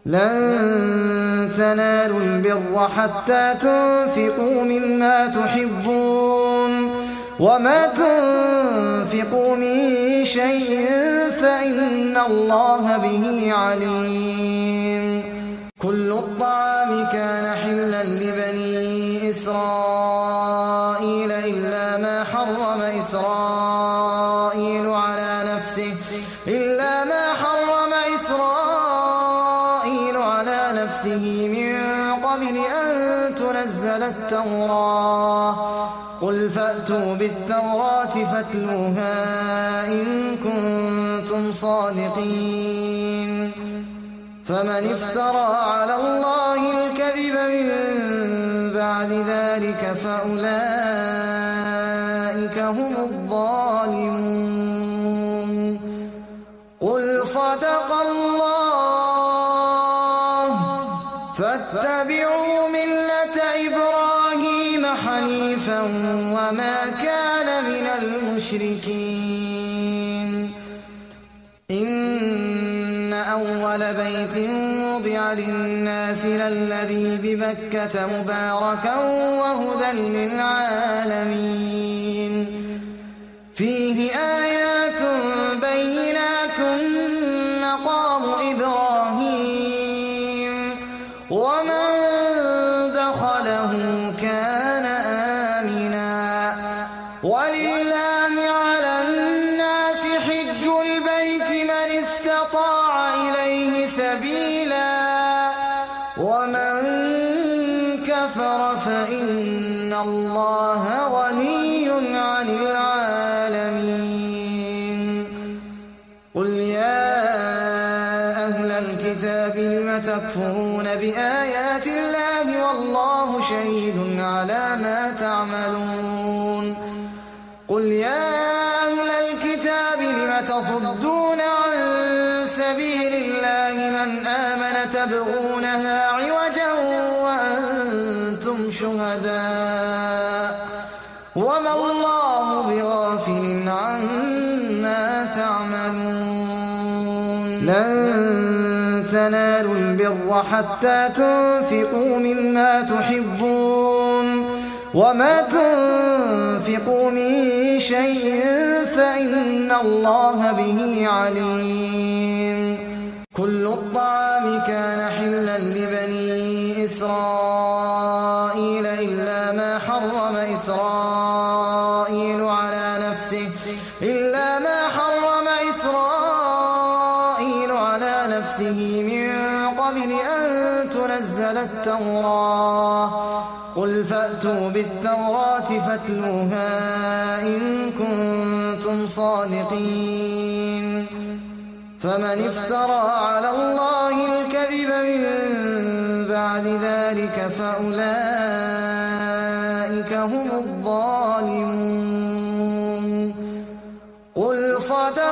لن تنالوا البر حتى تنفقوا مما تحبون وما تنفقوا من شيء فإن الله به عليم. كل الطعام كان حلا لبني إسرائيل إلا ما حرم إسرائيل على نفسه من قبل أن تنزل التوراة. قل فأتوا بالتوراة فاتلوها إن كنتم صادقين. فمن افترى على الله الكذب من بعد ذلك فأولئك هم الظالمون. قل صدق الله فاتبعوا ملة إبراهيم حنيفا وما كان من المشركين. إن أول بيت وضع للناس للذي ببكة مباركا وهدى للعالمين. فيه آيات بينات مقام إبراهيم ومن دخله كان آمنا. ولله على الناس حج البيت من استطاع إليه سبيلا ومن كفر فإن الله غني عن العالمين. قل يا أهل الكتاب لم تكفرون بآيات الله والله شهيد على ما تعملون. قل يا أهل الكتاب لم تصدون عن سبيل الله من آمن تبغونها عوجا وأنتم شهداء وما الله بغافل عما تعملون. لن تنالوا البر حتى تنفقوا مما تحبون وما تنفقوا من شيء فإن الله به عليم. كل الطعام كان حلا لبني إسرائيل إلا ما حرم إسرائيل على نفسه من قبل أن تنزل التوراة. قل فأتوا بالتوراة فاتلوها إن كنتم صادقين. فمن افترى على الله الكذب من بعد ذلك فأولئك هم الظالمون. قل صدق